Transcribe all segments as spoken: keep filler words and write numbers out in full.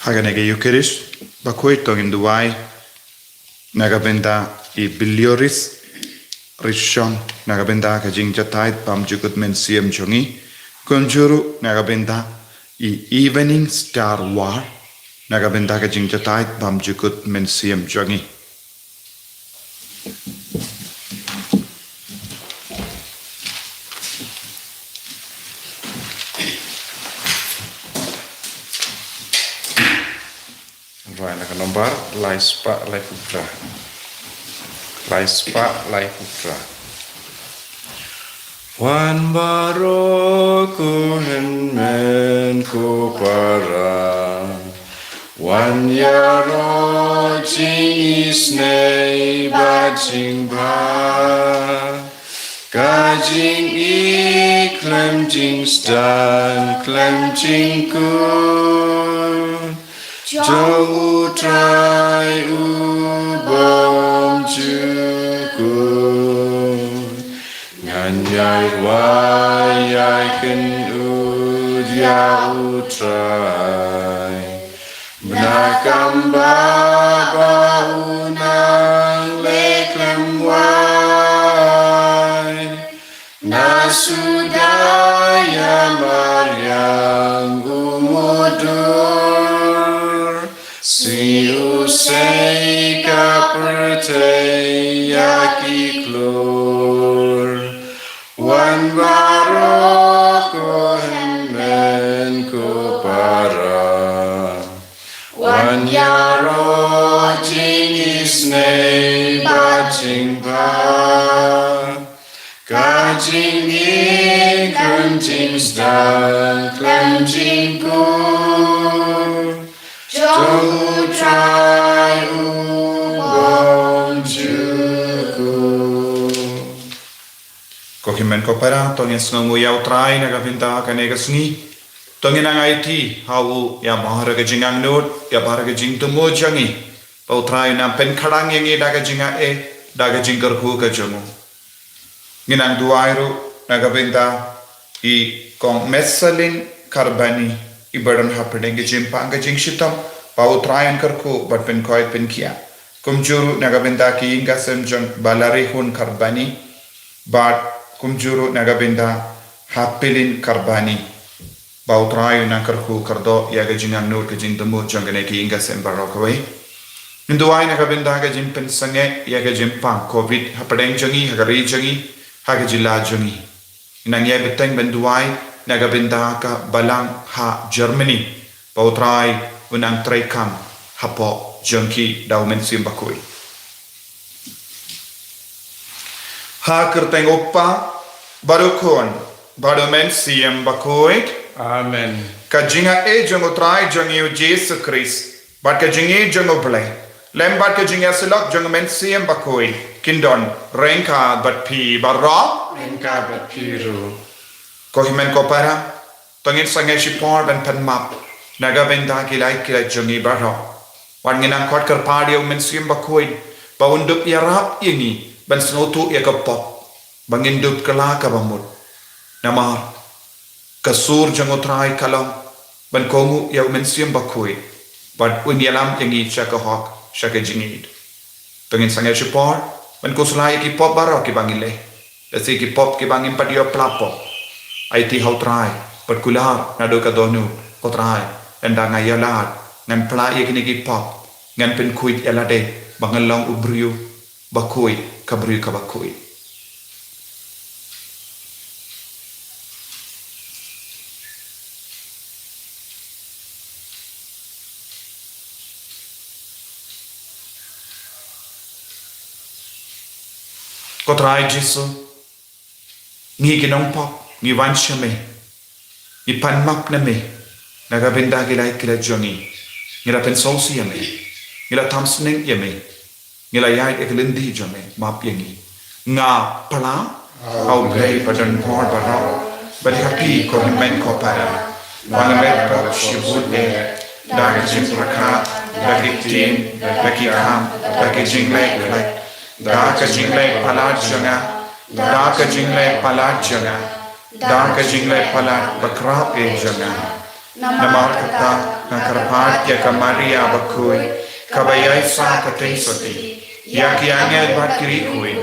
Ha kane ka Eucharist bakhuid to ngin duwai na ka bynta i Bilioris Rishong, na ka bynta ka jingjatai bymjukut mynsiem jong i. Kumjuh ruh na ka bynta i Evening Star War, na ka bynta ka jingjatai bymjukut mynsiem jong i. Rwai na ka nombar lai spah lai phew phra. Lai spah lai phew phra. Wan baroh ko hynmen ko para, wan ïaroh jingisynei bad jingbha, ka jingïeit khlem jingsdang khlem jingkut jong U Trai U Bymjukut. Ngan ïai rwai ïai kynnud ïa U Trai, bad kumba ba u nang leh khlem wai. Na suda ïa mariang u mudui, sngewsih ka pyrthei ïa ki klur. Wan baroh ko hynmen ko para, wan ïaroh jingisynei bad jingbha, ka jingïeit khlem jingsdang khlem jingkut jong U Trai U Bymjukut. Ko hynmen ko para, to ngin sngewnguh ïa U Trai na ka bynta kane ka sngi. To ngin nang aiti ha u ïa baroh ka jingangnud, ïa baroh ka jingthmu jong ngi. Ba U Trai un nang pynkhadang ïa ngi da ka jingai, da ka jingkyrkhu ka jong u. Ngin nang duwai ruh na ka bynta i Kong Mesalin Karbani, i ba don hapdeng ka jingpang ka jingshitom, ba U Trai un kyrkhu bad pynkhuid pynkhiah. Kumjuh ruh na ka bynta ki ïing ki sem jong Balarihun Karbani, bad kumjuh ruh na ka bynta Hapilin Karbani, ba U Trai un nang kyrkhu kyrdoh ïa ka jingangnud ka jingthmu jong kane ki ïing ki sem baroh kawei. Ngin duwai na ka bynta ka jingpynsangeh ïa ka jingpang covid hapdeng jong ngi, ha ka ri jong ngi, ha ka jylla jong ngi. Ngin nang ïai bteng ban duwai na ka bynta ka balang ha Germany, ba U Trai un nang treikam hapoh jong ki da U Mynsiem Bakhuid. Ha ka kyrteng U Kpa, bad U Khun, bad U Mynsiem Bakhuid. Amen. Ka jingai jong U Trai jong ngi U Jisu Khrist, bad ka jingïeit jong U Blei, lem bad ka jingïasyllok jong U Mynsiem Bakhuid, kin don ryngkat bad phi baroh. Ryngkat bad phi ruh. Ko hynmen ko para, to ngin sangeh shipor ban pan map na ka bynta ki lait ki lait jong ngi baroh. Wat ngin nang khot kyrpad ïa U Mynsiem Bakhuid, ba un dup ïarap ïa ngi ban sngewthuh ïa ka pop, ba ngin dup kylla kaba mut. Namar ka sur jong U Trai ka long ban kohnguh ïa U Mynsiem Bakhuid, bad un ïalam ïa ngi sha ka hok, sha ka jingïeit. To ngin sangeh shipor ban khuslai ïa ki pop baroh kiba ngi leh, lehse ki pop kiba ngim pat ïoh pla pop. Aiti ha U Trai, bad kular naduh ka dohnud, ko Trai, ynda nga ïalad, ngan pla ïa kine ki pop, ngan pynkhuid ïa lade ba ngan long u briew bakhuid, ka briew kaba khuid. Ko Trai Jisu, ngi ki nongpop ngi wan sha me, ngi pan map na me na ka bynta ki lait ki lait jong ngi. Ngi la pynsngewsih ïa me, ngi la tham sneng ïa me, ngi la ïaid ïa ka lynti jong me, map ïa ngi. Nga pla ha U Blei ba don bor baroh, bad ha phi ko hynmen ko para, ba nga la pop shibun eh, da ka jingpyrkhat, da ki ktien, da ki kam, da ki jingleh khlaiñ, da ka jingleh palat jong nga, da ka jingleh palat jong nga, da ka jingleh palat bakhraw eh jong nga. Namar kata nga kyrpad ïa ka Maria bakhuid, kaba ïaisah katei sati ïa ki angel bad ki riewkhuid,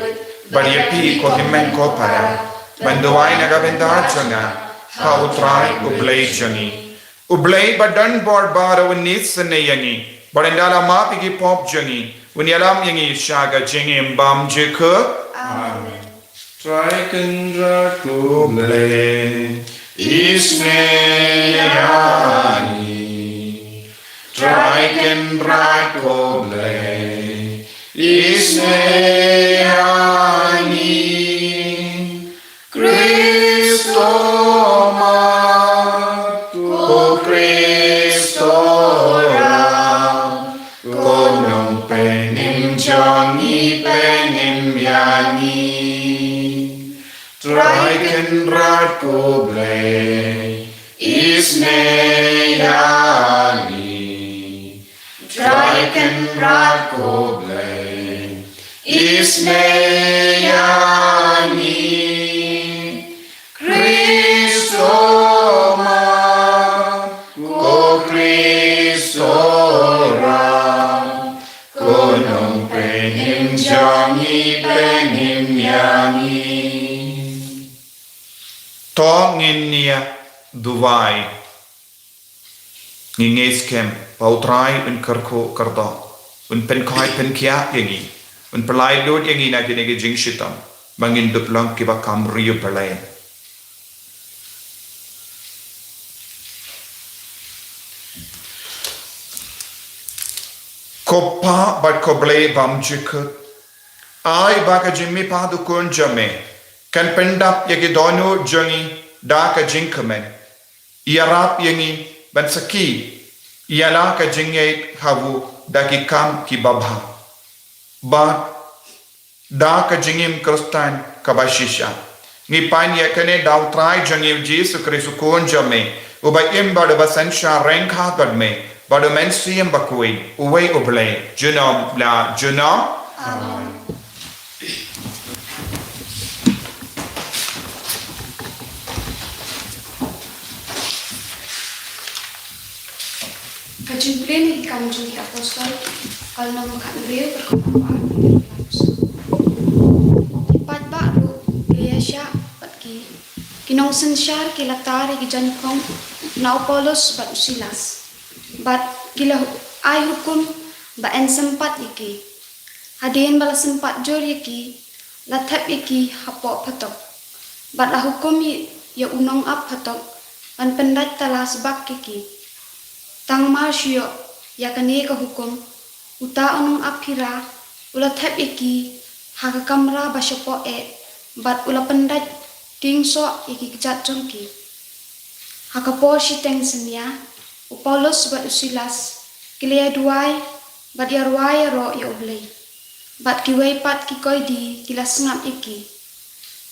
bad ïa phi ko hynmen ko para, ban duwai na ka bynta jong nga ha U Trai U Blei jong ngi. U Blei ba don bor baroh un isynei ïa ngi, bad un da la map ïa ki pop jong ngi, un ïalam ïa ngi sha ka jingim bymjukut. Amen. Trai Kynrad ko Blei, isynei ïa ngi. Trai Kynrad ko Blei, isynei ïa ngi. Khristomar, ko Khristora, ko nongpynim jong ngi, pynim ïa ngi. Trai Kynrad ko Blei, isynei ïa ngi. Trai Kynrad ko Blei, isynei ïa ngi. Khristomar, ko Khristora, ko nongpynim jong ngi, pynim ïa ngi. To ngin ïa duwai. Ngi ngeit skhem ba U Trai un kyrkhu kyrdoh, un pynkhuid pynkhiah ïa ngi, un pynlait lut ïa ngi na kine ki jingshitom, ba ngin dup long kiba kam riew Blei. Ko Pa bad ko Blei bymjukut, ai ba ka jingmihpat U Khun jong me kan pyndap ïa ki dohnud jong ngi da ka jingkmen. Ïarap ïa ngi ban sakhi ïa la ka jingngeit ha u da ki kam kiba bha, bad da ka jingim Khristan kaba shisha. Ngi pan ïa kane da U Trai jong ngi U Jisu Khrist U Khun jong me, uba im bad uba synshar ryngkat bad me bad U Mynsiem Bakhuid, uwei U Blei, junom la junom. Amen. Ka jingpule na ki Kam jong ki Apostol, ka lynnong khathynriew, ka dkhot kaba ar haduh kaba khatsan. Ki paidbah ruh ki la ïaishah bad ki, ki nongsynshar ki la tar ïa ki jaiñkhong na u Paulus bad u Silas, bad ki la ai hukum ba yn sympat ïa ki. Hadien ba la sympat jur ïa ki, la thep ïa ki hapoh phatok, bad la hukum ïa u nongap phatok ban pyndait talas bak ïa ki. Tang mar shu ïoh ïa kane ka hukum, uta u nongap phira u la thep ïa ki ha ka kamra ba shapoh eh, bad u la pyndait tieng soh ïa ki kjat jong ki. Ha ka por shiteng synñia, u Paulus bad u Silas ki la ïaduwai bad ïarwai ïaroh ïa U Blei, bad kiwei pat ki koidi ki la sngap ïa ki.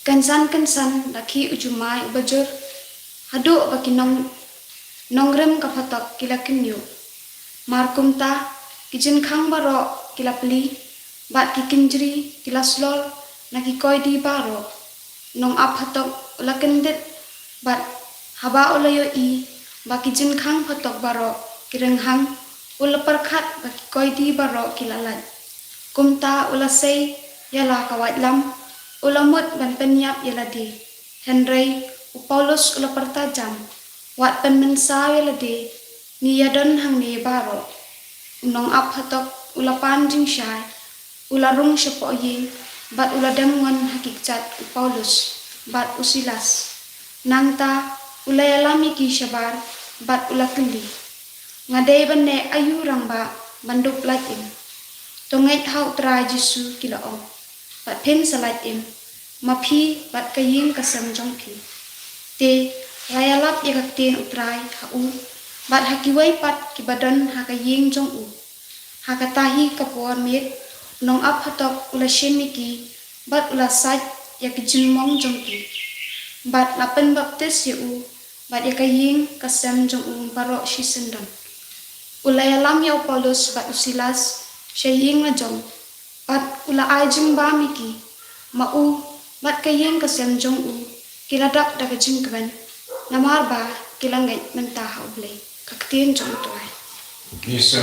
Kynsan kynsan la khih u jumai uba jur, haduh ba ki nong, nongrim ka phatok ki la kynñiuh. Mar kumta, ki jingkhang baroh ki la plie, bad ki kynjri ki la slor na ki koidi baroh. U nongap phatok u la kyndit, bad haba u la ïohi ba ki jingkhang phatok baroh ki rynghang, u la pyrkhat ba ki koidi baroh ki la lait. Kumta u la sei ïa la ka waitlam, u la mut ban pynïap ïa lade. Hynrei u Paulus u la pyrta jam, wat pynmynsaw ïa lade, ngi ïadon hangne baroh. U nongap phatok u la pan jingshai, u la rung shapoh ïing, bad u la dem wan ha ki kjat u Paulus bad u Silas. Nangta u la ïalam ïa ki shabar, bad u la kylli, nga dei ban leh aïu rangbah ban dup lait im? To ngeit ha U Trai Jisu, ki la ong, bad phin sa lait im, ma phi bad ka ïing ka sem jong phi. Te la ïalap ïa ka ktien U Trai ha u, bad ha kiwei pat kiba don ha ka ïing jong u. Ha kata hi ka por miet, u nongap phatok u la shim ïa ki, bad u la sait ïa ki jingmong jong ki, bad la pynbaptis ïa u bad ïa ka ïing ka sem jong u baroh shisyndon. U la ïalam ïa u Paulus bad u Silas sha ïing la jong, bad u la ai jingbam ïa ki. Ma u bad ka ïing ka sem jong u ki la dap da ka jingkmen, namar ba Ki la ngeit mynta ha U Blei. Ka ktien jong U Trai. Isa.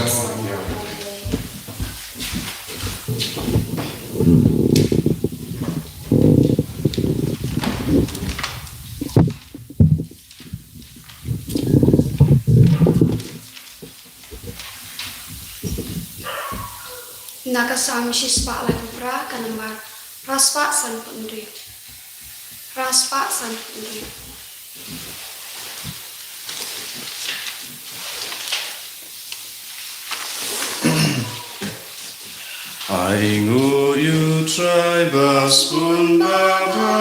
Na ka Salm shispah laiphew phra, ka nambar phraspah sanphew hynriew. Phraspah sanphew hynriew. Ainguh ïa U Trai ba sbun babha.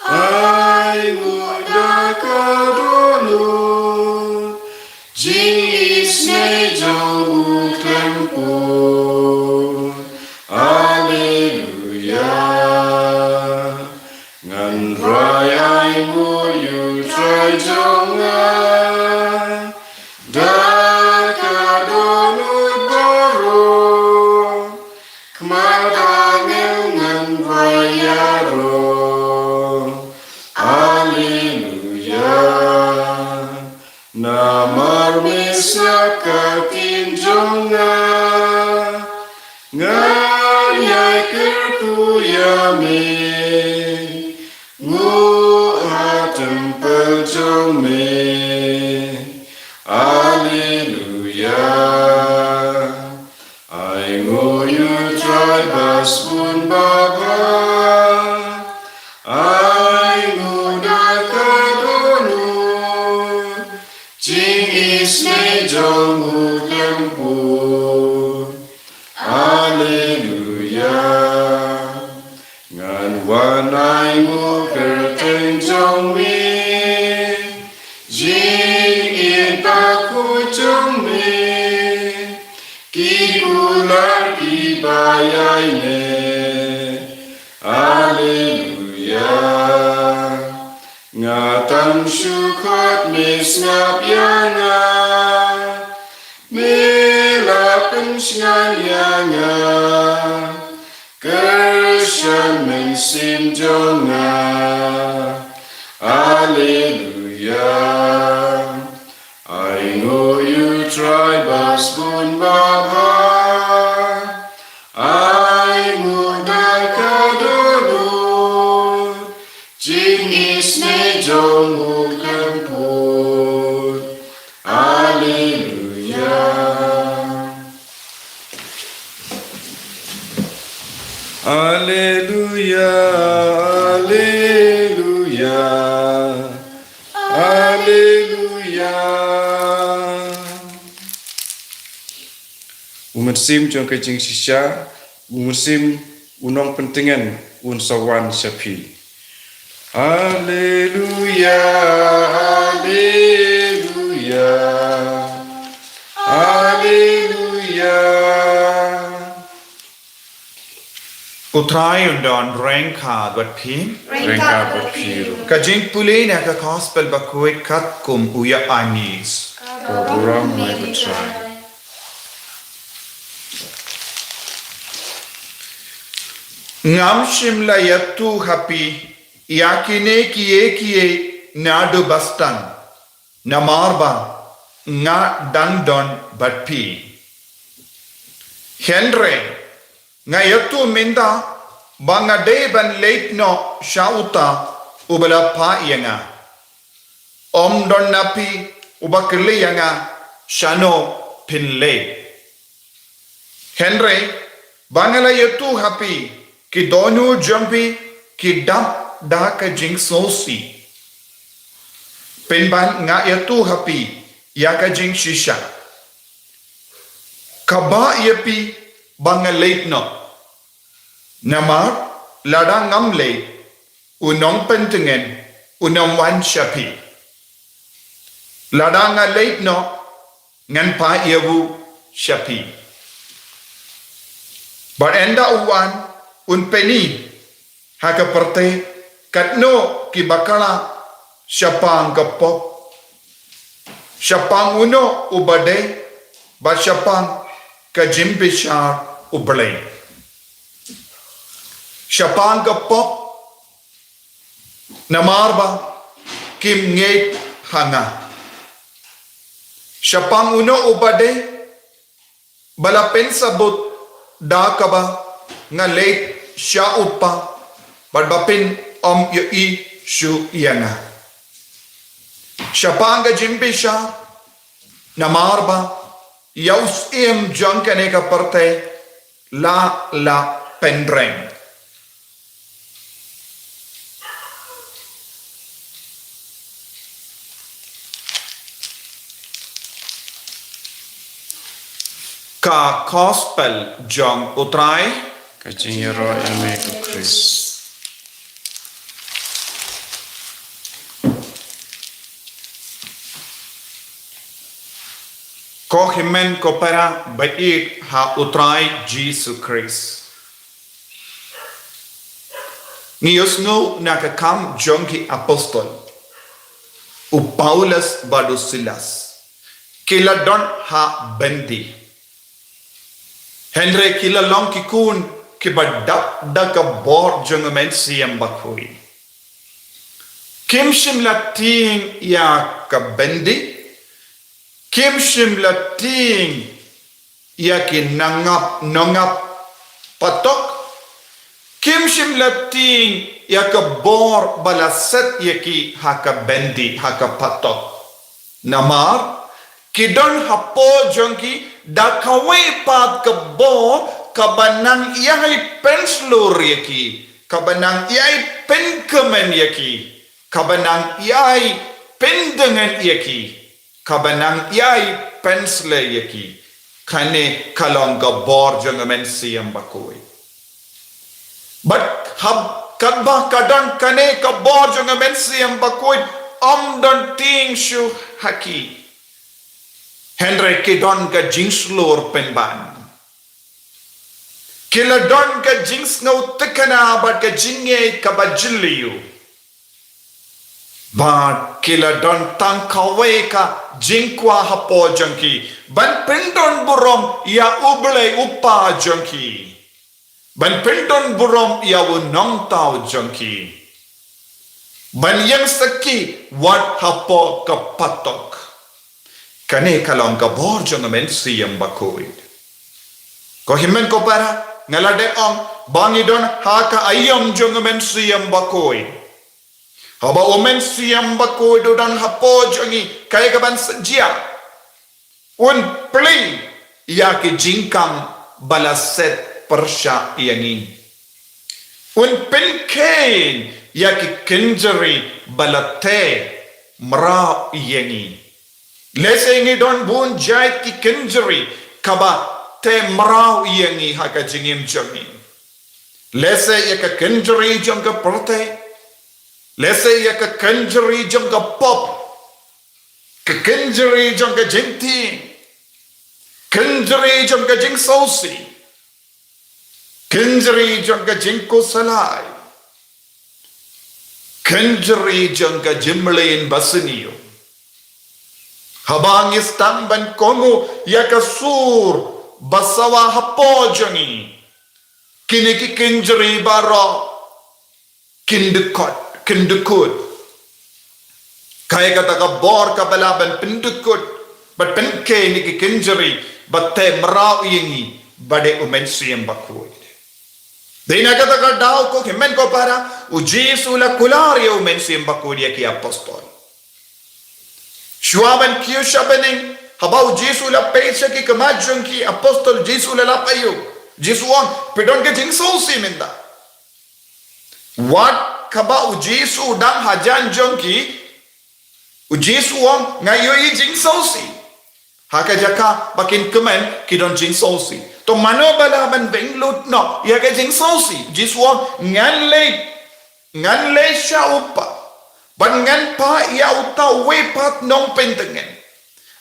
Ainguh da ka dohnud. Jingisynei jong U khlem pud. Alleluia. Ngan rai ainguh ïa U Trai jong nga. Da ka dohnud baroh. Khmat angel ngan rai ïaroh. Alleluia. Namar me sngap ka ktien jong nga. Ngan ïai kyrkhu ïa me. Nguh ha templ jong me. Alleluia. Ainguh ïa U Trai ba sbun babha. Ainguh da ka dohnud. Jingisynei jong U khlem pud. Alleluia. Ngan wan ainguh kyrteng jong me. Jingim bakhuid jong me. Ki kular kiba ïaineh. Alleluia. Nga tang shu khot me sngap ïa nga. Me la pynshngaiñ ïa nga. Kyrshan mynsiem jong nga. Alleluia. Ainguh ïa U Trai ba sbun babha. Ainguh da ka dohnud. Jingisynei jong U khlem pud. Alleluia. Alleluia, alleluia, alleluia. U Mynsiem jong ka jingshisha, U Mynsiem u Nongpyntngen un sa wan sha phi. Alleluia, alleluia, alleluia. U Trai un don ryngkat bad phi. Ryngkat bad phi ruh. Ka jingpule na ka Gospel bakhuid katkum u Ïoannis. Ka burom ïa me, U Trai. Ngam shym la ïathuh ha phi ïa kine kiei kiei naduh ba sdang, namar ba nga dang don bad phi. Hynrei nga ïathuh mynta ba nga dei ban leit noh sha uta uba la phah ïa nga. Ym don na phi uba kylli ïa nga, shano phin leit. Hynrei ba nga la ïathuh ha phi, ki dohnud jong phi ki dap da ka jingsngewsih. Pynban nga ïathuh ha phi ïa ka jingshisha. Kaba ïa phi ba nga leit noh. Namar lada ngam leit, u Nongpyntngen un ym wan sha phi. Lada nga leit noh, ngan phah ïa u sha phi. Bad ynda u wan, un pyni ha ka pyrthei katno ki bakla shaphang ka pop, shaphang uno uba dei, bad shaphang ka jingbishar U Blei. Shaphang ka pop, namar ba kim ngeit ha nga. Shaphang uno uba dei ba la pynsabut da kaba nga leit sha u Kpa, bad ba phin ym ïohi shuh ïa nga. Shaphang ka jingbishar, namar ba ïa u Syiem jong kane ka pyrthei la la pynreng. Ka Gospel jong U Trai. Ka jingïaroh ïa me ko Khrist. Ko hynmen ko para ba ïeit ha U Trai Jisu Khrist. Ngi ïohsngew na ka kam jong ki apostol, u Paulus bad u Silas, ki la don ha byndi. Hynrei ki la long ki khun kiba dap da ka bor jong u Mynsiem Bakhuid. Kim shym la tieng ïa ka byndi, kim shym la tieng ïa ki nongap, nongap patok, kim shym la tieng ïa ka bor ba la set ïa ki ha ka byndi, ha ka patok. Namar ki don hapoh jong ki da kawei pat ka bor kaba nang ïai pynshlur ïa ki, kaba nang ïai pynkmen ïa ki, kaba nang ïai pyndongan ïa ki, kaba nang ïai pynsleh ïa ki. Kane ka long ka bor jong u Mynsiem Bakhuid. Bad haba ka don kane ka bor jong u Mynsiem Bakhuid, ym don tieng shuh ha ki. Hynrei ki don ka jingshlur pynban. Ki la don ka jingsngew thikna bad ka jingngeit kaba jylliew. Bad ki la don tang kawei ka jingkwah hapoh jong ki, ban pyndonburom ïa U Blei U Kpa jong ki, ban pyndonburom ïa U Nongthaw jong ki, ban ïeng sakhi wat hapoh ka patok. Kane ka long ka bor jong u Mynsiem Bakhuid. Ko hynmen ko para, nga la dep ong ba ngi don ha ka aïom jong u Mynsiem Bakhuid. Haba u Mynsiem Bakhuid u don hapoh jong ngi, kaei kaban sa jia? Un plie ïa ki jingkhang ba la set pyrshah ïa ngi. Un pynkheiñ ïa ki kynjri ba la theh mraw ïa ngi. Lehse ngi don bun jait ki kynjri kaba theh mraw ïa ngi ha ka jingim jong ngi. Lehse ïa ka kynjri jong ka pyrthei. Lehse ïa ka kynjri jong ka pop. Ka kynjri jong ka jingtieng. Kynjri jong ka jingsngewsih. Kynjri jong ka jingkhuslai. Kynjri jong ka jingmlien basniew. Haba ngi sdang ban kohnguh ïa ka sur ba sawa hapoh jong ngi, kine ki kynjri baroh kin dkut, kin dkut. Kaei kata ka bor kaba lah ban pyndkut bad pynkheiñ ïa ki kynjri ba theh mraw ïa ngi, ba dei u Mynsiem Bakhuid. Dei na kata ka daw ko hynmen ko para, u Jisu u la kular ïa u Mynsiem Bakhuid ïa ki apostol. Shuwa ban kiew sha bneng, haba u Jisu u la peit sha ki khmat jong ki apostol, Jisu u la lap aïu? Jisu u ong, phi don ka jingsngewsih mynta. Wat haba u Jisu u dang hajan jong ki, u Jisu u ong, nga ïohi jingsngewsih. Ha ka jaka ba kin kmen ki don jingsngewsih. To mano ba lah ban bynlut noh ïa ka jingsngewsih? Jisu u ong, ngan leit, ngan leit sha u Kpa, bad ngan phah ïa uta uwei pat nongpyntngen.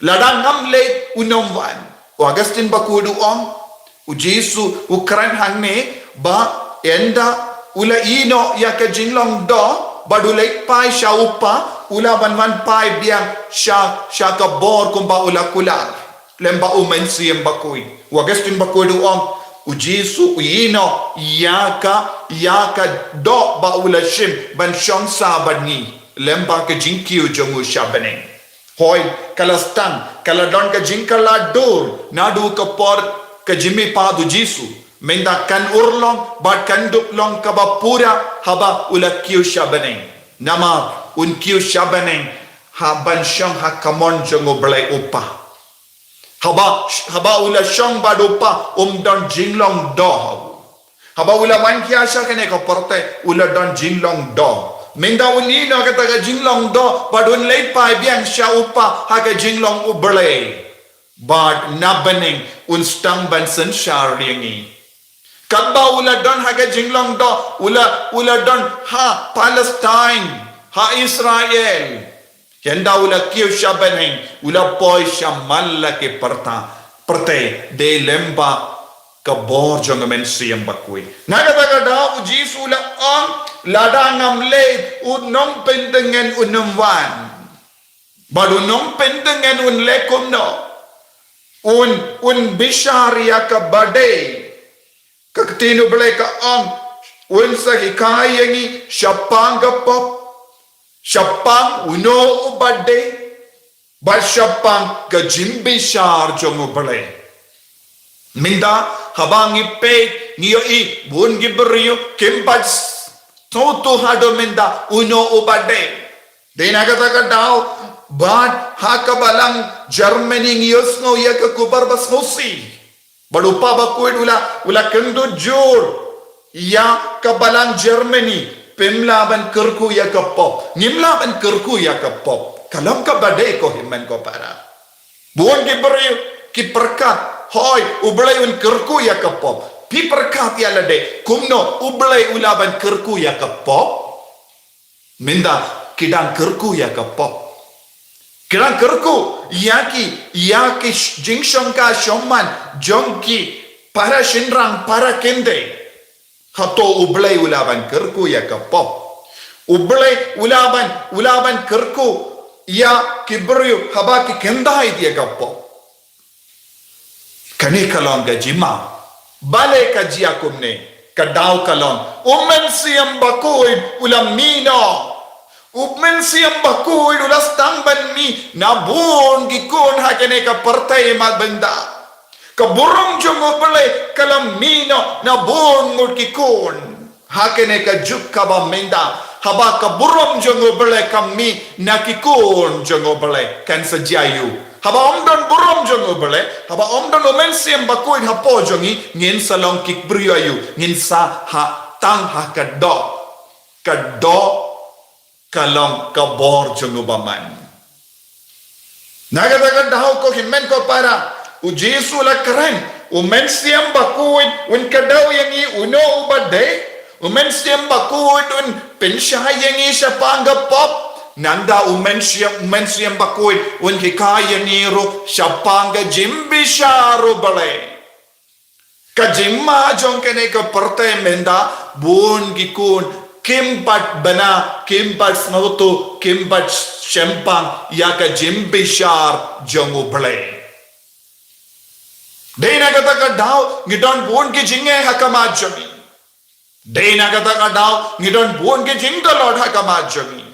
Lada ngam leit, un ym wan. U Augustine Bakhuid u ong, u Jisu u kren hangne ba ynda u la ïehnoh ïa ka jinglong doh bad u leit phai sha u Kpa, u lah ban wan phai biang sha, sha ka bor kumba u la kular lem bad u Mynsiem Bakhuid. U Augustine Bakhuid u ong, u Jisu u ïehnoh ïa ka, ïa ka doh ba u la shim ban shong sah bad ngi. lyngba ka jingkiew jong u sha bneng. Hooid, ka la stang, ka la don ka jingkylla dur naduh ka por ka jingmihpat u Jisu. Mynta kan urlong bad kan dup long kaba pura haba u la kiew sha bneng. Namar un kiew sha bneng ha ban shong ha ka mon jong u Blei u Kpa. Haba, haba u la shong bad u Kpa, um don jinglong doh ha u. Haba u la wan khia sha kane ka pyrthei, u la don jinglong doh. Mynta un ïehnoh kata ka jinglong doh, bad un leit phai biang sha u Kpa ha ka jinglong u Blei. Bad na bneng un sdang ban synshar ïa ngi. Katba u la don ha ka jinglong doh, u la, u la don ha Palestine, ha Israel. Ynda u la kiew sha bneng, u la poi sha man la ki pyrta, pyrthei, dei lyngba ka bor jong u Mynsiem Bakhuid. Na kata ka daw u Jisu u la ong, lada ngam leit, u nongpyntngen unym wan. Bad u nongpyntngen un leh kumno? Un, un bishar ïa kaba dei. Ka ktien u Blei ka ong, un sa hikai ïa ngi shaphang ka pop, shaphang uno uba dei, bad shaphang ka jingbishar jong u Blei. Mynta, haba ngi peit, ngi ïohi, bun ki briew, kim pat sngewthuh haduh mynta, uno uba dei. Dei na kata ka daw, bad ha ka balang Germany ngi ïohsngew ïa ka khubor ba sngewsih. Bad u Kpa Bakhuid u la, u la kynduh jur ïa ka balang Germany, phim lah ban kyrkhu ïa ka pop. Ngim lah ban kyrkhu ïa ka pop. Ka long kaba dei ko hynmen ko para. Bun ki briew ki pyrkhat, hooid, u Blei un kyrkhu ïa ka pop. Phi pyrkhat ïa lade, kumno u Blei u lah ban kyrkhu ïa ka pop? Mynta ki dang kyrkhu ïa ka pop. Ki dang kyrkhu ïa ki, ïa ki sh-, jingshongkha shongman jong ki para shynrang, para kynthei. Hato u Blei u lah ban kyrkhu ïa ka pop? U Blei u lah ban, u lah ban kyrkhu ïa ki briew haba ki kyntait ïa ka pop? Kane ka long ka jingma. Balei ka jia kumne? Ka daw ka long, u Mynsiem Bakhuid u la mih noh. U Mynsiem Bakhuid u la sdang ban mih na bun ki khun ha kane ka pyrthei mynta. Ka burom jong u Blei ka la mih noh na bun ngut ki khun. Ha kane ka juk kaba mynta, haba ka burom jong u Blei ka mih na ki khun jong u Blei, kan sa jia aïu? Haba ym don burom jong u Blei, haba ym don u Mynsiem Bakhuid hapoh jong ngi, ngin sa long ki briew aïu? Ngin sa ha tang ha ka doh. Ka doh ka long ka bor jong u bymman. Na kata ka daw ko hynmen ko para, u Jisu u la kren, u Mynsiem Bakhuid un kdew ïa ngi uno uba dei, u Mynsiem Bakhuid un pynshai ïa ngi shaphang ka pop, nangta u Mynsiem, u Mynsiem Bakhuid un hikai ïa ngi ruh shaphang ka jingbishar u Blei. Ka jingma jong kane ka pyrthei mynta, bun ki khun kim pat bna, kim pat sngewthuh, kim pat shemphang ïa ka jingbishar jong u Blei. Dei na kata ka daw ngi don bun ki jingeh ha khmat jong ngi. Dei na kata ka daw ngi don bun ki jingtlot ha khmat jong ngi.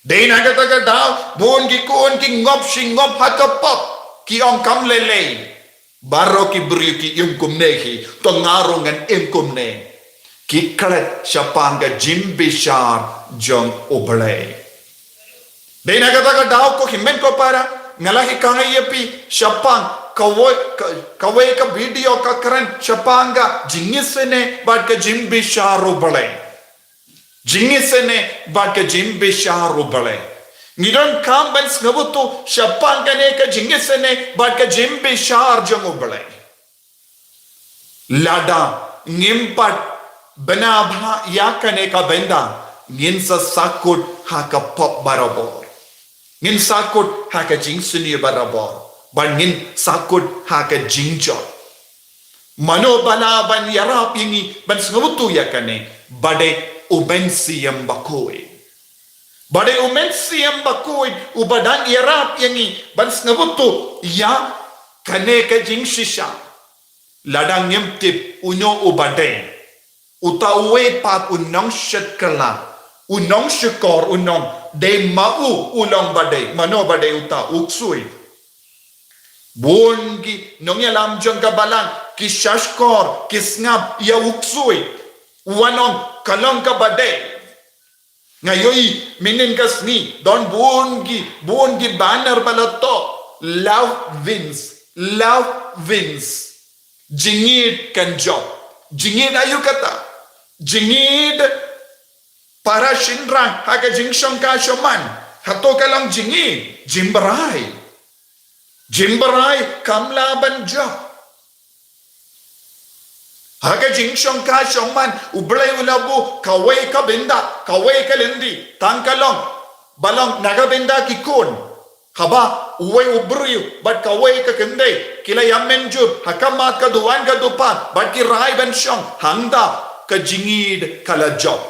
Dei na kata ka daw bun ki khun ki ngop shi ngop ha ka pop, ki ong kam lei lei. Baroh ki briew ki im kumne hi, to nga ruh ngan im kumne. Ki klet shaphang ka jingbishar jong u Blei. Dei na kata ka daw ko hynmen ko para, nga la hikai ïa phi shaphang kawei ka, kawei ka video ka kren shaphang ka jingisynei bad ka jingbishar u Blei. Jingisynei bad ka jingbishar u Blei. Ngi donkam ban sngewthuh shaphang kane ka jingisynei bad ka jingbishar jong u Blei. Lada ngim pat bna bha ïa kane ka bynta, ngin sa sahkut ha ka pop barabor. Ngin sahkut ha ka jingsniew barabor. Bad ngin sahkut ha ka jingjot. Mano ba lah ban ïarap ïa ngi ban sngewthuh ïa kane? Ba dei u Mynsiem Bakhuid. Ba dei u Mynsiem Bakhuid uba dang ïarap ïa ngi ban sngewthuh ïa kane ka jingshisha. Lada ngim tip uno uba dei, uta uwei pat u nongshet kylla, U nongshukor u ong, dei ma u, u long ba dei, mano ba dei uta, u ksuid. Bun ki nongïalam jong ka balang, ki shahshkor, ki sngap ïa u ksuid. U wan ong, ka long kaba dei. Nga ïohi mynhynnin ka sngi, don bun ki, bun ki banner ba la thoh, love wins, love wins. Jingïeid kan jop. Jingïeid aïu kata? Jingïeid para shynrang ha ka jingshongkha shongman. Hato ka long jingïeid, jingbrai. Jingbrai kam lah ban jop. Ha ka jingshongkha shongman, U Blei u la buh kawei ka bynta, kawei ka lynti, tang ka long, ba long na ka bynta ki khun. Haba uwei u briew bad kawei ka kynthei ki la ïa mynjur ha khmat ka duwan ka dupar, bad ki rai ban shong, hangta ka jingïeid ka la jop.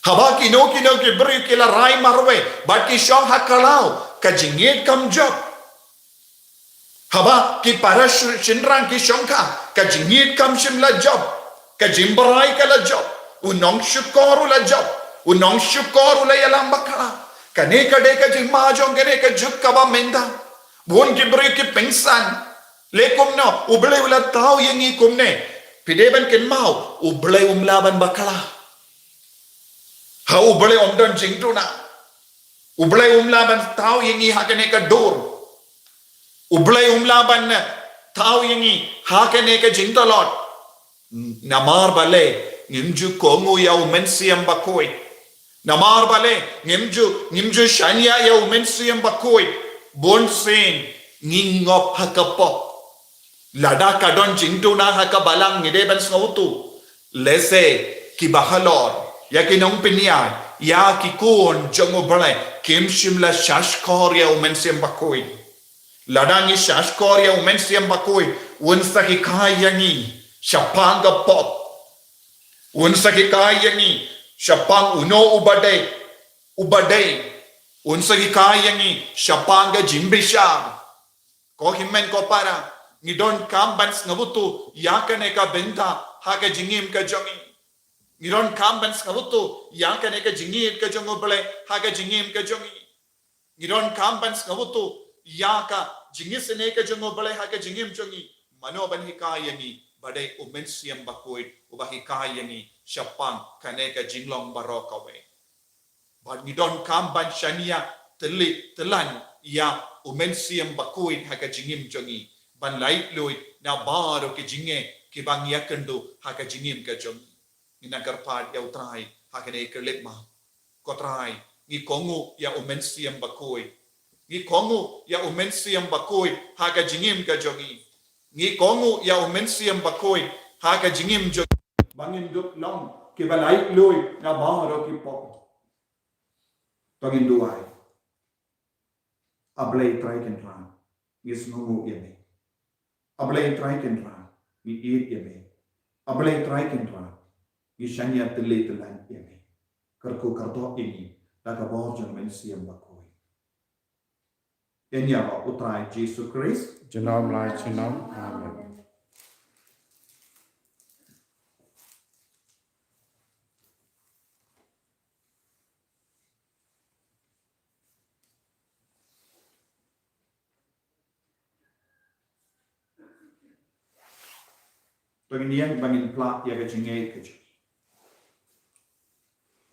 Haba kino kino ki briew ki la rai marwei bad ki shong ha khlaw, ka jingïeid kam jop. Haba ki para sh-, shynrang ki shongkha, ka jingïeid kam shym la jop. Ka jingbrai ka la jop. U nongshukor u la jop. U nongshukor u la ïalam bakla. Kane ka dei ka jingma jong kane ka juk kaba mynta. Bun ki briew ki pynsan. Leh kumno, U Blei u la thaw ïa ngi kumne. Phi dei ban kynmaw, U Blei um lah ban bakla. Ha U Blei um don jingduna. U Blei um lah ban thaw ïa ngi ha kane ka dur. U Blei um lah ban thaw ïa ngi ha kane ka jingtlot. Namar balei ngim ju kohnguh ïa U Mynsiem Bakhuid. Namar balei ngim ju, ngim ju shaniah ïa U Mynsiem Bakhuid. Bunsien ngi ngop ha ka pop. Lada ka don jingduna ha ka balang ngi dei ban sngewthuh. Lehse kiba halor, ïa ki nongpynïaid, ïa ki khun jong U Blei, kim shym la shahshkor ïa U Mynsiem Bakhuid. Lada ngi shahshkor ïa U Mynsiem Bakhuid, un sa hikai ïa ngi shaphang ka pop. Un sa hikai ïa ngi shaphang uno uba dei, uba dei. Un sa hikai ïa ngi shaphang ka jingbishar. Ko hynmen ko para, ngi donkam ban sngewthuh ïa kane ka bynta ha ka jingim ka jong ngi. Ngi donkam ban sngewthuh ïa kane ka jingïeid ka jong U Blei ha ka jingim ka jong ngi. Ngi donkam ban sngewthuh ïa ka jingisynei ka jong U Blei ha ka jingim jong ngi. Mano ban hikai ïa ngi? Ba dei U Mynsiem Bakhuid uba hikai ïa ngi shaphang kane ka jinglong baroh kawei. Bad ngi donkam ban shaniah tylli tyllan ïa U Mynsiem Bakhuid ha ka jingim jong ngi, ban laitluid na baroh ki jingeh kiba ngi ïakynduh ha ka jingim ka jong ngi. Ngin nang kyrpad ïa U Trai ha kane ka leit ma. Ko Trai, ngi kohnguh ïa U Mynsiem Bakhuid. Ngi kohnguh ïa U Mynsiem Bakhuid ha ka jingim ka jong ngi. Ngi kohnguh ïa U Mynsiem Bakhuid ha ka jingim jong ngi. Ba ngin dup long kiba laitluid na baroh ki pop. To ngin duwai. A Blei Trai Kynrad, ngi sngewnguh ïa me. A Blei Trai Kynrad, ngi ïeit ïa me. A Blei Trai Kynrad, ngi shaniah tylli tyllan ïa me. Kyrkhu kyrdoh ïa ngi da ka bor jong U Mynsiem Bakhuid. Ïa nia ba U Trai Jisu Khrist. Junom la junom. Amen. To ngin ïeng ba ngin pla ïa ka jingngeit ka jong ngi.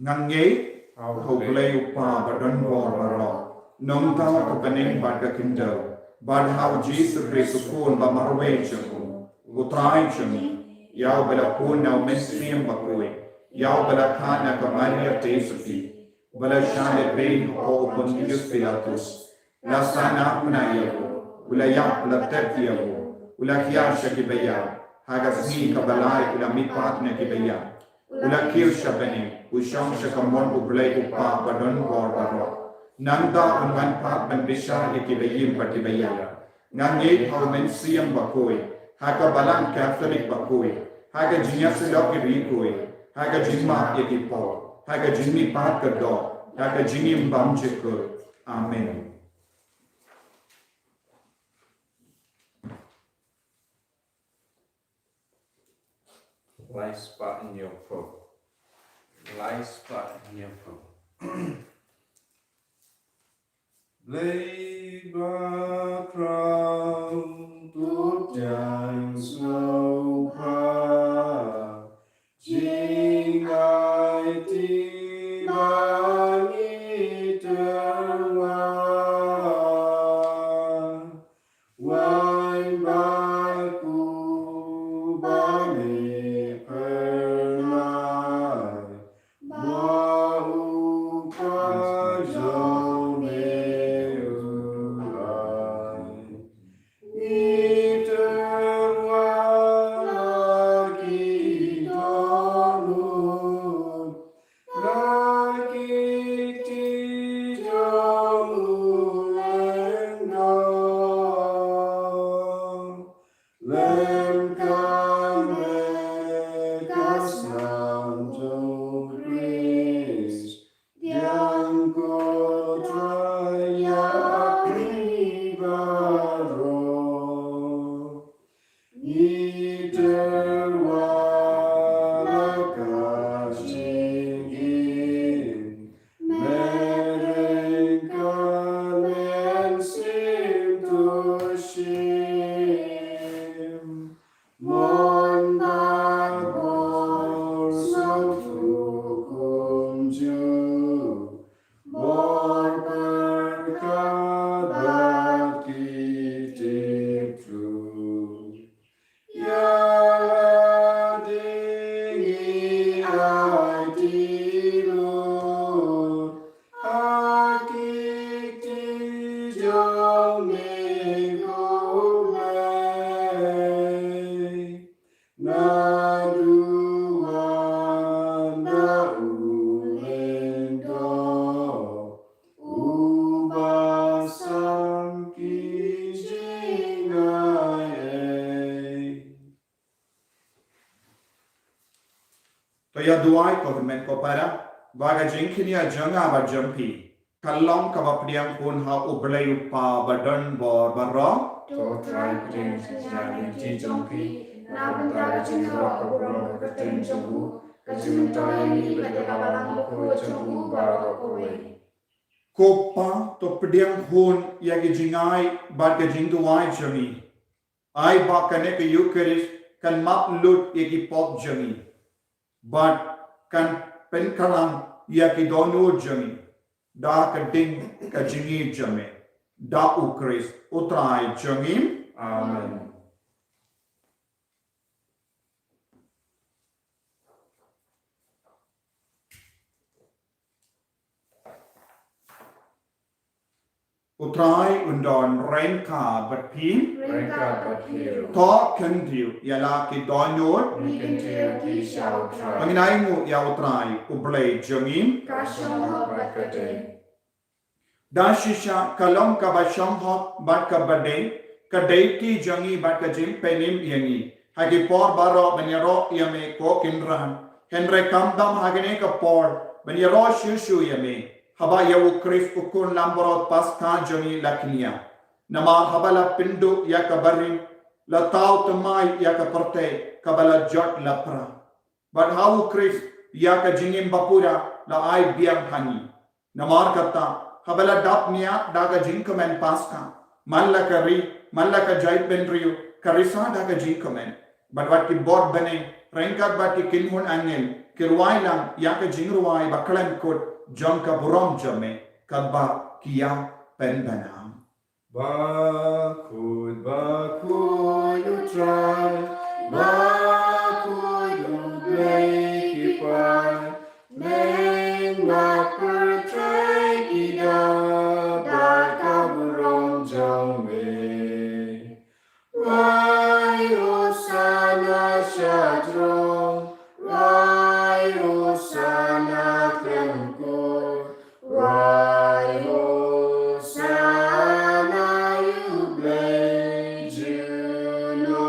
Nga ngeit ha U Blei U Kpa ba don bor baroh, Nongthaw ka bneng bad ka khyndew, bad ha U Jisu Khrist U Khun ba marwei jong U, U Trai jong ngi, ïa uba la pun na U Mynsiem Bakhuid, ïa uba la kha na ka Maria Theisotti, uba la shah lehbeiñ hapoh u Pontius Pilatus, la sahnarphna ïa u, u la ïap, la tep ïa u, u la hiar sha kiba ïap, ha ka sngi kaba lai u la mihpat na kiba ïap, u la kiew sha bneng, u shong sha kamon U Blei U Kpa ba don bor baroh. Nangta un wan pat ban bishar ïa kiba im bad kiba ïap. Nga ngeit ha U Mynsiem Bakhuid, ha ka Balang Katholik bakhuid, ha ka jingïasyllok ki riewkhuid, ha ka jingmap ïa ki pop, ha ka jingmihpat ka doh, ha ka jingim bymjukut. Amen. Lai spah hynñiew phew. Lai spah hynñiewphew. Blei bakhraw, to pdiang sngewbha, jingaiti ba ngi tyrwa. Waiñ bad u ba ne pyrnai, ba u ka jong me u ai. Ngi tyrwa la ki dohnud, la ki kti jong u lyngdoh. Lem ka met ka snam jong u Khrist, pdiang ko Trai ïa ngi baroh. Ngi tyrwa la ka jingim, me ryngkat mynsiem to shim. Mon bad bor sngewthuh kumjuh, bor pyrkhat bad ki tip truh. Ïa lade ngi aiti lut ha ki kti jong me, ko Blei. Naduh wan da u lyngdoh, uba sam ki jingai. To ïa duwai, ko tymmen ko para, ba ka jingkñia jong nga bad jong phi kan long kaba pdiang khun ha U Blei U Kpa ba don bor baroh. To Trai, pdiang shisha ïa ki kti jong phi na bynta ka jingïaroh ka burom ka kyrteng jong u, ka jingmyntoi ïa ngi bad ïa ka balang bakhuid jong u baroh kawei. Ko Kpa, to pdiang khun ïa ki jingai bad ka jingduwai jong ngi. Ai ba kane ka Eukharist kan map lut ïa ki pop jong ngi bad kan pynkylla ïa ki dohnud jong ngi da ka ding ka jingïeit jong me, da U Khrist U Trai jong ngi. Amen. U Trai un don ryngkat bad phi. Ryngkat bad phi ruh. To kyntiew ïa la ki dohnud. Ngi kyntiew ïa ki sha U Trai. Ba ngin ainguh ïa U Trai U Blei jong ngi. Ka shong hok bad ka dei. Da shisha ka long kaba shong hok bad kaba dei, ka dei ki jong ngi bad ka jingpynim ïa ngi ha ki por baroh ban ïaroh ïa me, ko Kynrad. Hynrei kam dam ha kane ka por ban ïaroh shuh shuh ïa me, haba ïa U Khrist U Khun Langbrot Paskha jong ngi la kñia. Namar haba la pynduh ïa ka barim, la thaw thymmai ïa ka pyrthei kaba la jot lapra. Bad ha U Khrist ïa ka jingim bapura la ai biang ha ngi. Namar kata, haba la dap miat da ka jingkmen Paskha, man la ka ri, man la ka jaitbynriew, ka risa da ka jingkmen. Bad wat ki bor bneng ryngkat bad ki kynhun angel ki rwai lang ïa ka jingrwai ba khlem kut jong ka burom jong me, katba ki ïa pynbna. Bakhuid, bakhuid U Trai, bakhuid U Blei ki paid, bneng bad pyrthei ki dap da ka burom jong me. Rwai Hosana sha throne, rwai Hosana khlem kur, rwai Hosana ïa U Blei junom.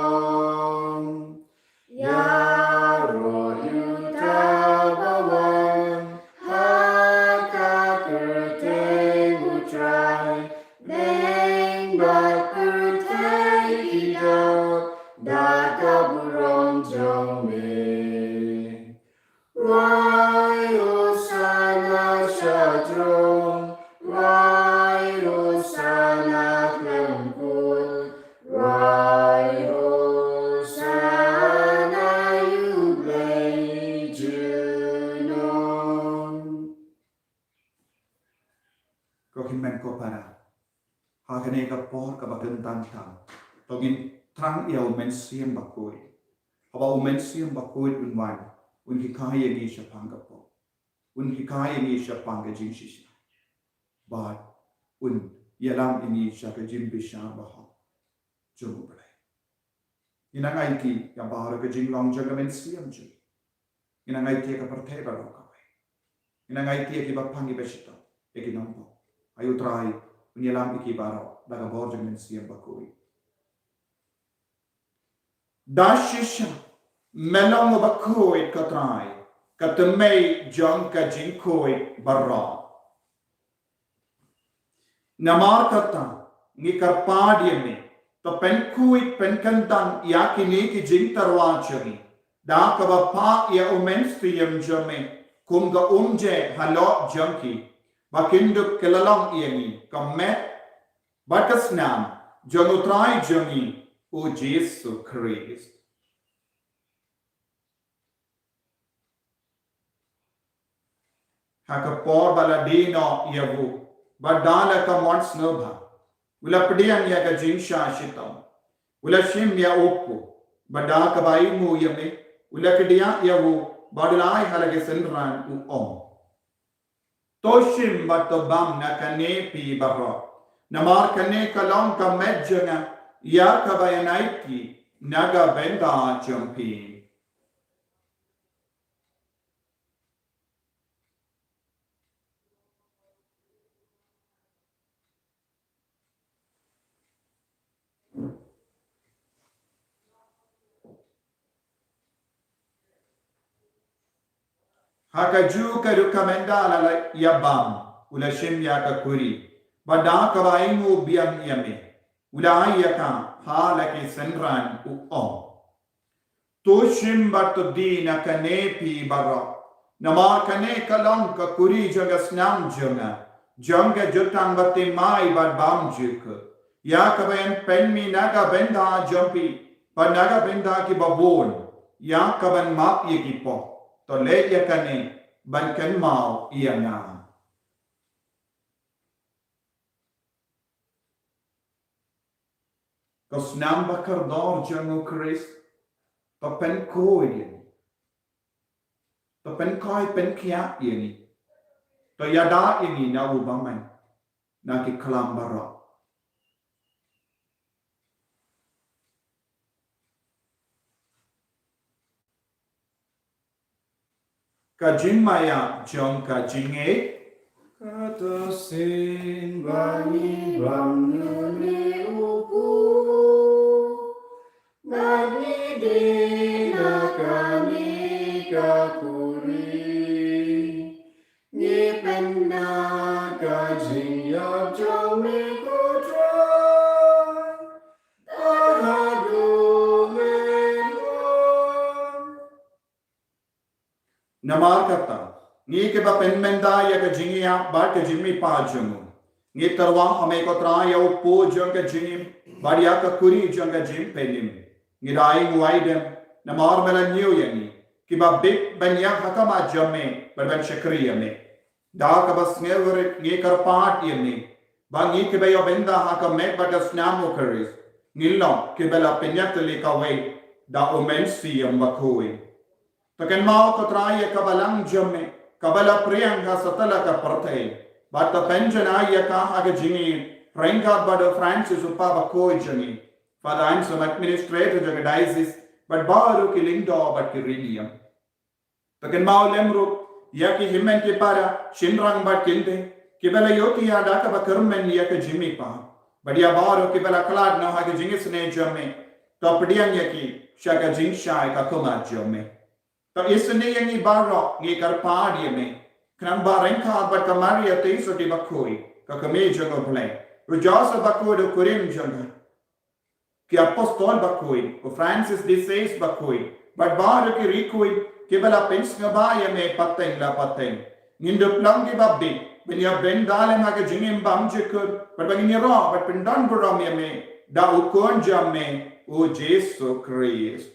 Ïaroh ïa uta ba wan ha ka kyrteng U Trai, bneng bad pyrthei ki dap da ka burom jong me. Rwai Ko para, ha kane ka por kaba kyntan tam, to ngin thrang ïa u Mynsiem Bakhuid. Haba u Mynsiem Bakhuid un wan, un hikai ïa ngi shaphang ka pop, un hikai ïa ngi shaphang ka jingshisha, bad un ïalam ïa ngi sha ka jingbishar bahok jong U Blei. Ngin nang aiti ïa baroh ka jinglong jong ka mynsiem jong ngi. Ngin nang aiti ïa ka pyrthei baroh kawei. Ngin nang aiti ïa kiba pang, kiba shitom, ïa ki nongpop. Ai U Trai un ïalam ïa ki baroh da ka bor jong ka Mynsiem Bakhuid. Da shisha me long uba khuid, ko Trai, ka tymmen jong ka jingkhuid baroh. Namar kata, ngi kyrpad ïa me, to pynkhuid pynkyntang ïa kine ki jingtyrwa jong ngi da kaba phah ïa u Mynsiem jong me kum ka umjai halor jong ki, ba kin dup kyllon ïa ngi ka met bad ka snam jong U Trai jong ngi, U Jisu Khrist. Ha ka por ba la die noh ïa u, bad da la ka mon sngewbha, u la pdiang ïa ka jingshah shitom, u la shim ïa u kpu, bad da kaba ainguh ïa me, u la kdiah ïa u, bad u la ai ha la ki synran, u ong: To shim bad to bam na kane phi baroh, namar kane ka long ka met jong nga, ïa kaba yn aiti na ka bynta jong phi. Ha kajuh ka rukom, ynda la la ïa bam, u la shim ïa ka kuri, bad da kaba ainguh biang ïa me, u la ai ïa ka ha la ki synran, u ong: To shim bad to die na kane phi baroh, namar kane ka long ka kuri jong ka snam jong nga, jong ka jutang bathymmai bad bymjukut, ïa kaba yn pynmih na ka bynta jong phi bad na ka bynta kiba bun, ïa kaban map ïa ki pop. To leh ïa kane ban kynmaw ïa nga. Ka snam bakordor jong U Khrist, to pynkhuid ïa ngi, to pynkhuid pynkhiah ïa ngi, to ïada ïa ngi na u bymman, na ki khlam baroh. Ka jingmaïa jong ka jingngeit. Kata sien ba ngi bam na une u kpu, ba ngi die na kane ka kuri, ngi pynbna ka jingïap jong me, ko Trai, haduh mynta. Namar kata, ngi kiba pynmynta ïa ka jingïap bad ka jingmihpat jong u, ngi tyrwa ha me, ko Trai, ïa u kpu jong ka jingim bad ïa ka kuri jong ka jingpynim. Ngi da ainguh aidem namar me la ñiew ïa ngi kiba bit ban ïaid ha khmat jong me bad ban shakri ïa me. Da kaba sngewrit ngi kyrpad ïa me ba ngi kiba ïoh bynta ha ka met bad ka snam U Khrist, ngin long kiba la pynïatylli kawei da U Mynsiem Bakhuid. To kynmaw, ko Trai, ïa ka balang jong me kaba la pyrshang ha satlak ka pyrthei, bad to pynjanai ïa ka ha ka jingïeit ryngkat bad u Francis, u Pope bakhuid jong ngi, Father Anselm, administrator jong ka diocese, bad baroh ki lyngdoh bad ki riewniam. To kynmaw lem ruh ïa ki hynmen ki para, shynrang bad kynthei, kiba la ïohthiah da kaba kyrmen ïa ka jingmihpat, bad ïa baroh kiba la khlad noh ha ka jingisynei jong me, to pdiang ïa ki sha ka jingshai ka khmat jong me. To isynei ïa ngi baroh, ngi kyrpad ïa me, khnang ba ryngkat bad ka Maria Theisotti bakhuid, ka kmie jong U Blei, u Joseph bakhuid u kurim jong ka, ki apostol bakhuid, u Francis de Sales bakhuid, bad baroh ki riewkhuid kiba la pynsngewbha ïa me pateng la pateng, ngin dup long kiba bit ban ïoh bynta lem ha ka jingim bymjukut, bad ba ngin ïaroh bad pyndonburom ïa me da u Khun jong me, u Jisu Khrist.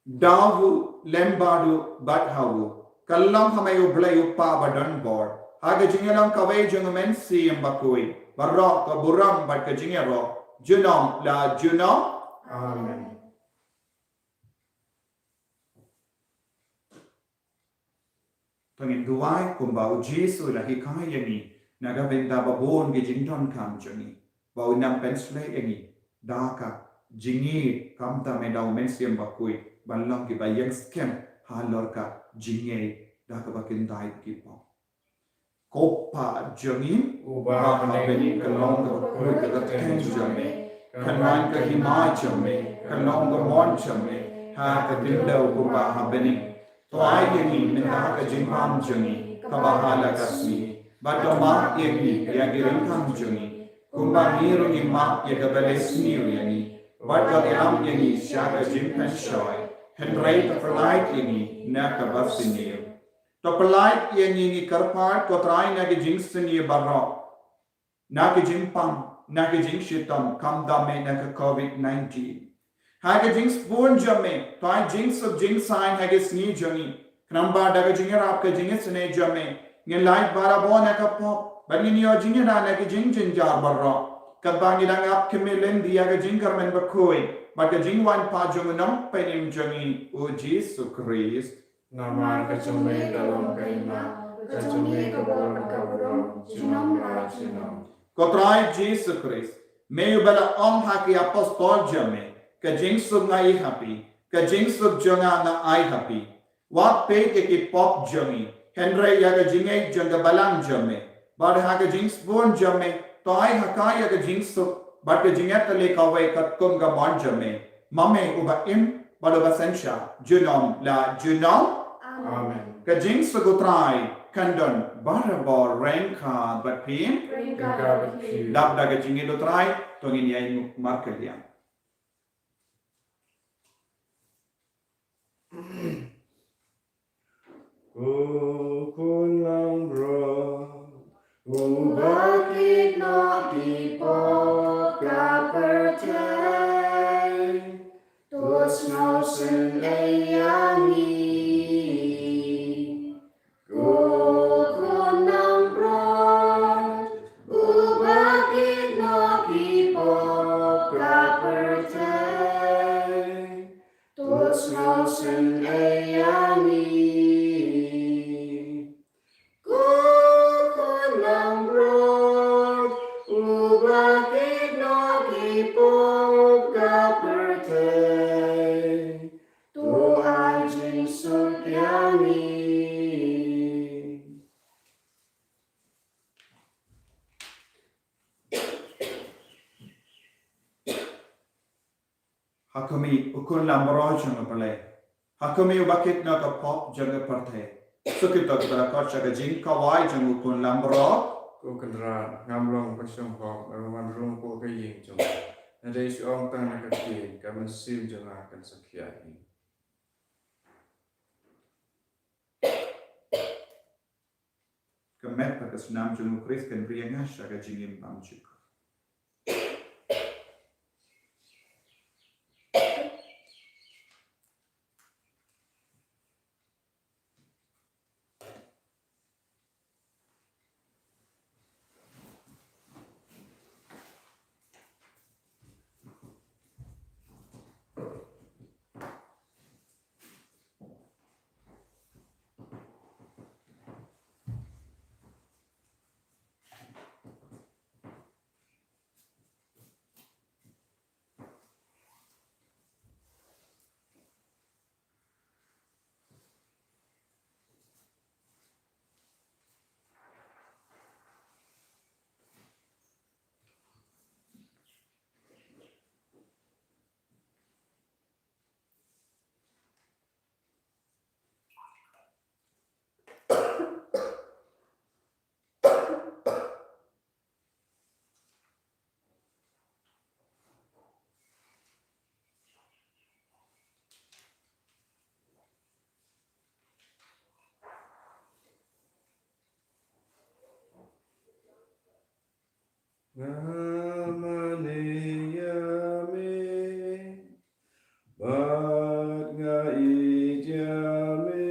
Da u lem bad u bad ha u, Ka long ha me U Blei U Kpa ba don bor, ha ka jingïalong kawei jong U Mynsiem Bakhuid, baroh ka burom bad ka jingïaroh junom la junom. Amen. To ngin duwai kumba U Jisu u la hikai ïa ngi, na ka bynta ba bun ki jingdonkam jong ngi, ba un nang pynshlei ïa ngi da ka jingïeit, khamtam da U Mynsiem Bakhuid, ban long kiba ïeng skhem halor ka jingngeit da kaba kyndait ki pop. Ko Pa jong ngi uba ha bneng, ka long ka bakhuid ka kyrteng jong me, kan wan ka hima jong me, kan long ka mon jong me ha ka khyndew kumba ha bneng. To ai ïa ngi mynta ka jingbam jong ngi kaba ha la ka sngi, bad to map ïa ngi ïa ki ryngkang jong ngi, kumba ngi ruh ngi map ïa kaba leh sniew ïa ngi, bad to ïalam ïa ngi sha ka jingpynshoi, hynrei to pyllait ïa ngi na kaba sniew. To pyllait ïa ngi, ngi kyrpad, ko Trai, na ki jingsniew baroh, na ki jingpang, na ki jingshitom, khamtam na ka Covid nineteen. Ha ka jingsbun jong me, to ai jingsuk jingsaiñ ha ki sngi jong ngi. Khnang ba da ka jingïarap ka jingisynei jong me, ngin lait barabor na ka pop, bad ngin ïoh jingïada na ki jingjynjar baroh, katba ngi dang ap khmih lynti ïa ka jingkyrmen bakhuid bad ka jingwan pat jong U Nongpynim jong ngi U Jisu Khrist. Namar ka jong me ka long ka hima, ka jong me ka bor ka burom junom la junom. Ko Trai Jisu Khrist, me uba la ong ha ki apostol jong me, ka jingsuk nga ai ha phi, ka jingsuk jong nga nga ai ha phi. Wat peit ïa ki pop jong ngi, hynrei ïa ka jingngeit jong ka balang jong me. Bad ha ka jingsbun jong me, to ai ha ka ïa ka jingsuk bad ka jingïatylli kawei katkum ka mon jong me, ma me uba im bad uba synshar junom la junom. Amen. Ka jingsuk U Trai kan don barabor ryngkat bad phi. Ryngkat bad phi. Dap da ka jingïeit U Trai, to ngin ïaid markylliang. Ko Khun langbrot uba kit noh ki pop ka pyrthei, to sngewsynei ïa ngi. Ko Khun langbrot uba kit noh ki pop ka pyrthei, to sngewsynei ïa ngi. Ko Khun langbrot uba kit noh ki pop ka pyrthei, to ai jingsuk ïa ngi. Ha khmih, U Khun langbrot jong U Blei. Ha khmih, uba kit noh ka pop jong ka pyrthei. Suk ïa kita kiba la khot sha ka jingkhawai jong U Khun langbrot. Ko Kynrad, ngam long ba shong hok, ba wan rung hapoh ka ïing jong nga. Hynrei shu ong tang na ka ktien, ka mynsiem jong nga kan sa khia hi. Ka met bad ka snam jong U Khrist kan ri ïa nga sha ka jingim bymjukut. Nga mane ïa me, bad nga ïeit ïa me.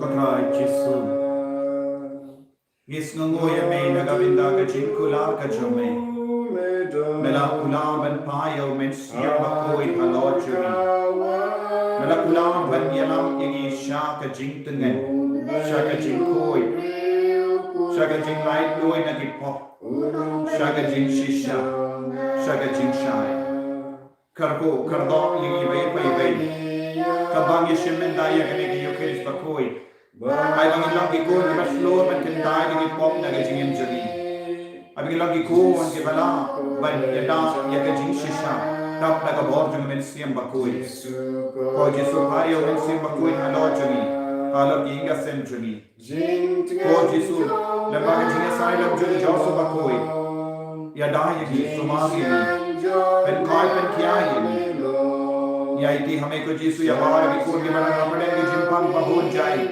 Ko Trai Jisu. Ngi sngewnguh ïa me na ka bynta ka jingkular ka jong me. Me la kular ban phai ïa u Mynsiem Bakhuid halor jong ngi. Me la kular ban ïalam ïa ngi sha ka jingtngen, sha ka jingkhuid, sha ka jinglait luid na ki pop, sha ka jingshisha, sha ka jingshai. Kyrkhu kyrdoh ïa ngi iwei pa iwei kiba ngi shim mynta ïa kane ka Eukharist Bakhuid. Ai ba ngin long ki khun kiba shlur ban kyntait ïa ki pop na ka jingim jong ngi. Ai ba ngin long ki khun kiba lah ban ïada ïa ka jingshisha dap da ka bor jong u Mynsiem Bakhuid. Ko Jisu, phai ïa u Mynsiem Bakhuid halor jong ngi, halor ki ïing ki sem jong ngi. Ko Jisu, lyngba ka jingïasaid lam jong u Joseph Bakhuid, ïada ïa ngi, sumar ïa ngi, pynkoit pynkhia ïa ngi. Ïa iti ha me ko Jisu, ïa baroh ki khun kiba don hapdeng ki jingpang ba bun jait.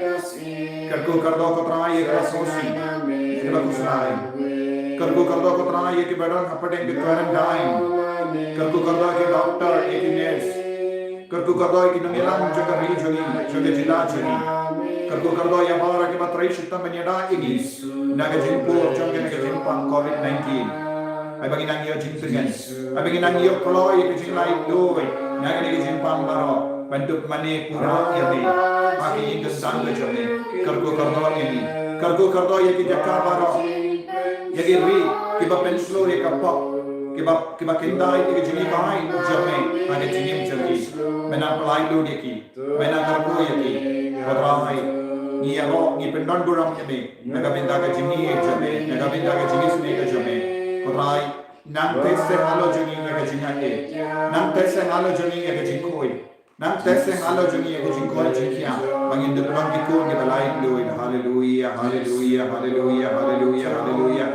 Kyrkhu kyrdoh ko Trai ïa kiba sngewsih, ïa kiba khuslai. Kyrkhu kyrdoh ko Trai ïa kiba don hapdeng ki quarantine. Kyrkhu kyrdoh ïa ki doktor, ïa ki nurse. Kyrkhu kyrdoh ïa ki nongïalam jong ka ri jong ngi, jong ka jylla jong ngi. Kyrkhu kyrdoh ïa baroh kiba trei shitom ban ïada ïa ngi na ka jingpur jong kane ka jingpang covid nineteen. Ai ba ngin nang ïoh jingtngen, ai ba ngin nang ïoh kloi ïa ka jinglait luid na kane ka jingpang baroh, ban dup mane pura ïa me ha ki ïing ki sem ka jong me. Kyrkhu kyrdoh ïa ngi, kyrkhu kyrdoh ïa ki jaka baroh, ïa ki ri kiba pynshlur ïa ka pop, kiba kiba kyntait ïa ka jinghikai jong me ha ka jingim jong ki. Me nang pynlait luid ïa ki, me nang kyrkhu ïa ki. Ko Trai, ngi ïaroh, ngi pyndon burom ïa me na ka bynta ka jingïeit jong me, na ka bynta ka jingisynei ka jong me. Ko Trai, nang teh seh halor jong ngi ïa ka jingaiei, nang teh seh halor jong ngi ïa ka jingkhuid. Nang teh seh halor jong ngi ïa ka jingkoit jingkhiah, ba ngin dup long ki khun kiba lait luid. Haleluia, haleluia, haleluia, haleluia, haleluia.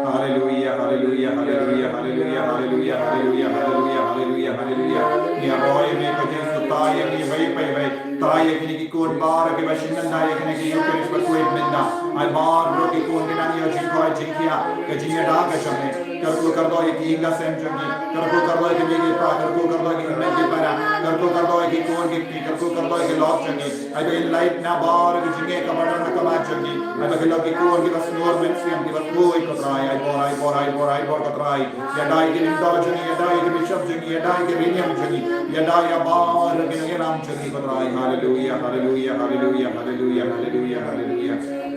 Haleluia, haleluia, haleluia, haleluia, haleluia, haleluia, haleluia, haleluia, haleluia. Ngi ïaroh ïa me ko Jisu, tai ïa ngi iwei pa iwei. Tai ïa kine ki khun baroh kiba shim mynta ïa kane ka Eukharist Bakhuid mynta. Ai baroh ki khun ki nang ïoh jingkoit jingkhiah, ka jingïada ka jong me. Kyrkhu kyrdoh ïa ki ïing ki sem jong ngi. Kyrkhu kyrdoh ïa ki mei ki pa, kyrkhu kyrdoh ïa ki hynmen ki para, kyrkhu kyrdoh ïa ki khun ki kti, kyrkhu kyrdoh ïa ki lok jong ngi. Ai ba ngin lait na baroh ki jingeh kaba don ha khmat jong ngi. Ai ba ki long ki khun kiba sngur mynsiem, kiba khuid ko Trai. Ai bor, ai bor, ai bor, ai bor ko Trai. Ïada ïa ki lyngdoh jong ngi, ïada ïa ki bishop jong ngi, ïada ïa ki riewniam jong ngi, ïada ïa baroh ki nongïalam jong ngi ko Trai. Haleluia, haleluia, haleluia, haleluia, haleluia, haleluia.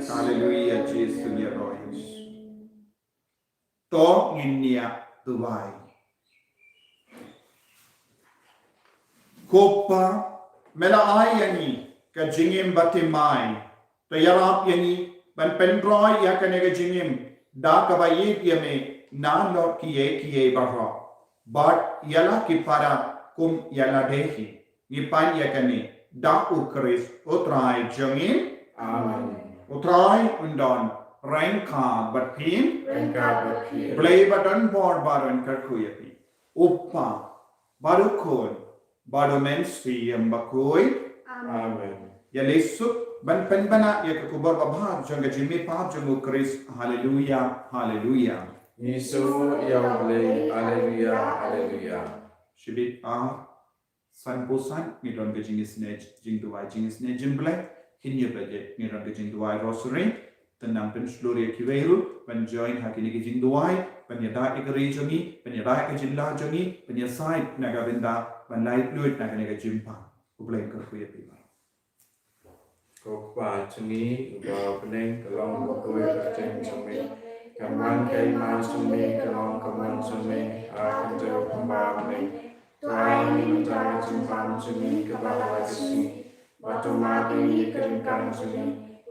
Haleluia, Jisu ngi ïaroh ïa me. To ngin ïa duwai. Ko Pa, me la ai ïa ngi ka jingim bathymmai, to ïarap ïa ngi ban pynroi ïa kane ka jingim da kaba ïeit ïa me nalor kiei kiei baroh. Bad ïa la ki para kum ïa lade hi. Ngi pan ïa kane da U Khrist U Trai jong ngi. Amen. U Trai un don ryngkat bad phi. Ryngkat bad phi. Blei ba don bor baroh un kyrkhu ïa phi. U Kpa, bad U Khun, bad U Mynsiem Bakhuid. Amen. Ïa leit suk ban pynbna ïa ka khubor babha jong ka jingmihpat jong U Khrist. Haleluia, haleluia. Ngi sngewnguh ïa U Blei. Haleluia, haleluia. Shibit ar, san phew san, ngi don ka jingisynei jingduwai, jingisynei jingblei. Hynñiew baje ngi don ka jingduwai Rosary. Te nang pynshlur ïa kiwei ruh ban join ha kine ki jingduwai, ban ïada ïa ka ri jong ngi, ban ïada ïa ka jylla jong ngi, ban ïasaid na ka bynta ban lait luid na kane ka jingpang. U Blei un kyrkhu ïa phi baroh. Ko Kpa jong ngi uba ha bneng, ka long bakhuid ka kyrteng jong me. Kan wan ka hima jong me, kan long ka mon jong me ha ka khyndew kumba ha bneng. To ai ngi mynta ka jingpang jong ngi kaba ha ka sngi. Bad to map ïa ngi ka ryngkat jong ngi,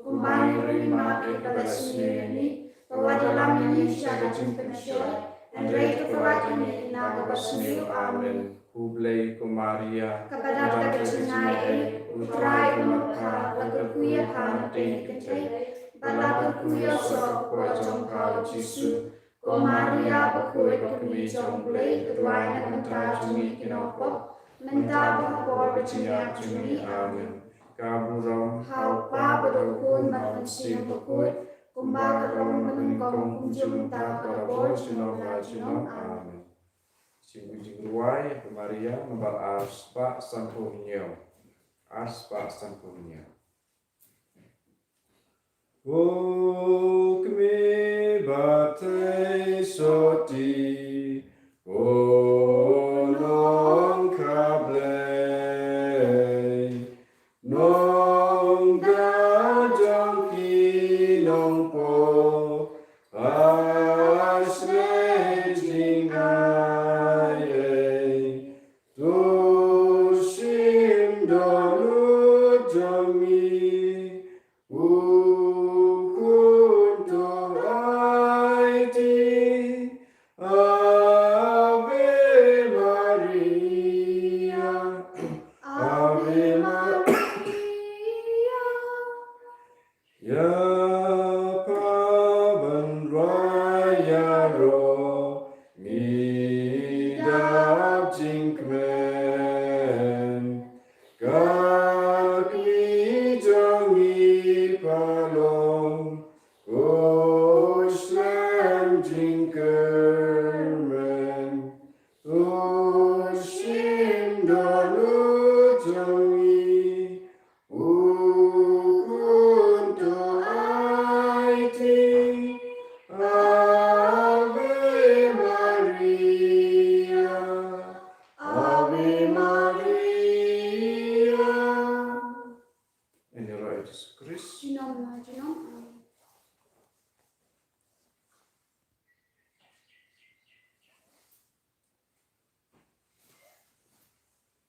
kumba ngi ruh ngi map ïa kiba la sniew ïa ngi. Bad wat ïalam ngi sha ka jingpynshoi, hynrei to kyrwat ïa ngi na kaba sniew. Amen. Khublei ko Maria, kaba dap da ka jingaiei, U Trai u don bad pha, la kyrkhu ïa pha na pdeng ki kynthei, bad la kyrkhu ïa u soh ka kpoh jong pha U Jisu. Ko Maria bakhuid, ka kmie jong U Blei, to duwai na ka bynta jong ngi ki nongpop, mynta bad ha ka por ka jingïap jong ngi. Amen. Ka burom ha U Kpa bad ha U Khun bad ha U Mynsiem Bakhuid, kumba ka long mynnyngkong, kumjuh mynta, barabor, junom la junom. Amen. Shim ka jingduwai ko Maria, nombar ar spah sanphew hynñiew. Ar spah sanphew hynñiew. Ko kmie batai soti, ko nongkha Blei, nongda jong ki nongpop, ha shlei jingai ei. To shim dohnud jong ngi, u khun to aiti. Ave Maria, Ave Maria. Ïa pha ban rwai ïaroh, ngi dap jingkmen. Ka kmie jong ngi pha long, ko slem jingkyrmen. To shim dohnud jong ngi, u khun to aiti. Ave Maria, Ave Maria. Ïaroh ïa Jisu Khrist. Junom, junom.